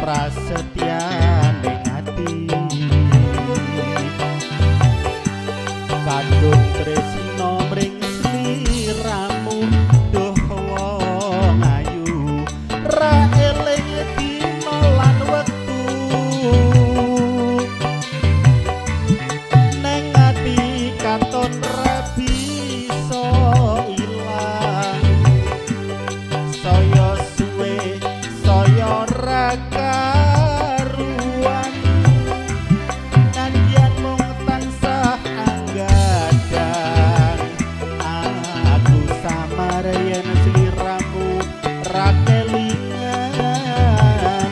Prasetyane ati kadung tresno mring sliramu duh wong ayu ra eling dina lan wektu neng ati katon ra bisa ilang saya suwe saya ra karuan nadyan mung tansah anggadang aku samar yen sliramu ra kelingan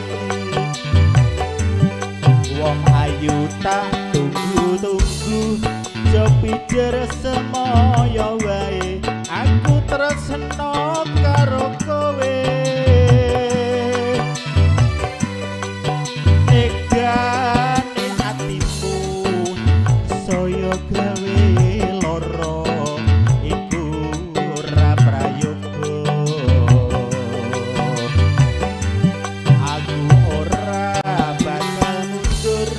wong ayu tak tunggu-tunggu jo pijer semoyo wae aku tresno karo kowe egane atimu saya gawe lara iku ora prayoga aku ora bakal mundur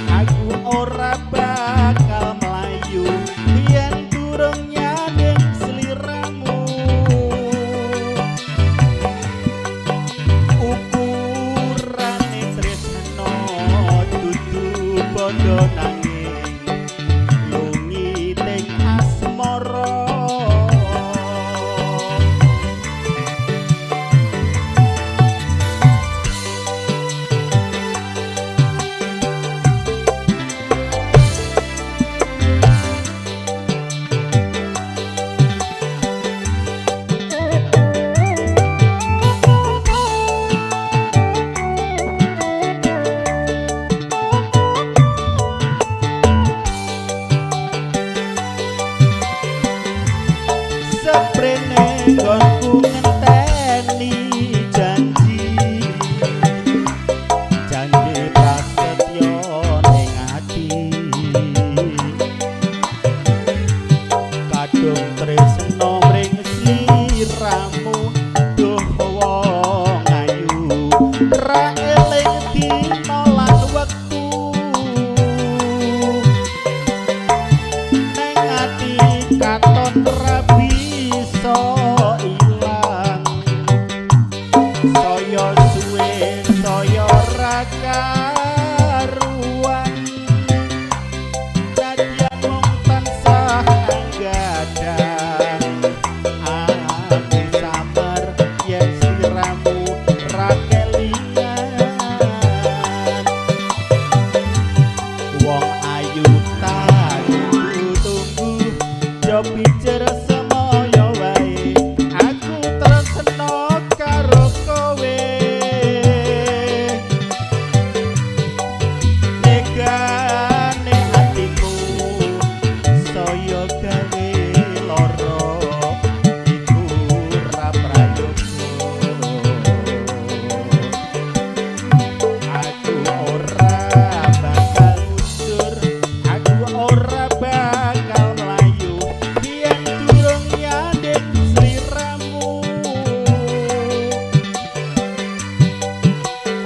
aku ora bakal mlayu yen durung nyanding sliramu ukurane tresno dudu bondo nanging lungiting asmara. Seprene nggonku ngenteni janji janji prasetyo ning ati kadung tresno mring sliramu duh wong ayu ra eling dina lan wektu neng ati katon ra bisa ilang saya suwe saya ra karuan nadyan mung tansah anggadang aku samar yen sliramu ra kelingan wong ayu tak tunggu jo pijer semoyo wae aku tresno karo kowe tegane atiku saya gawe lara iku ora prayoga aku ora bakal mundur aku ora bakal mlayu yen durung nyanding sliramu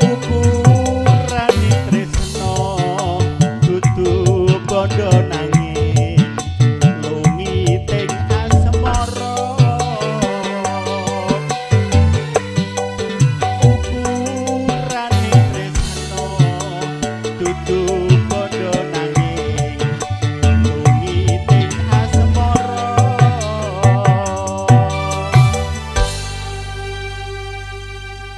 ukurane tresno dudu bondo.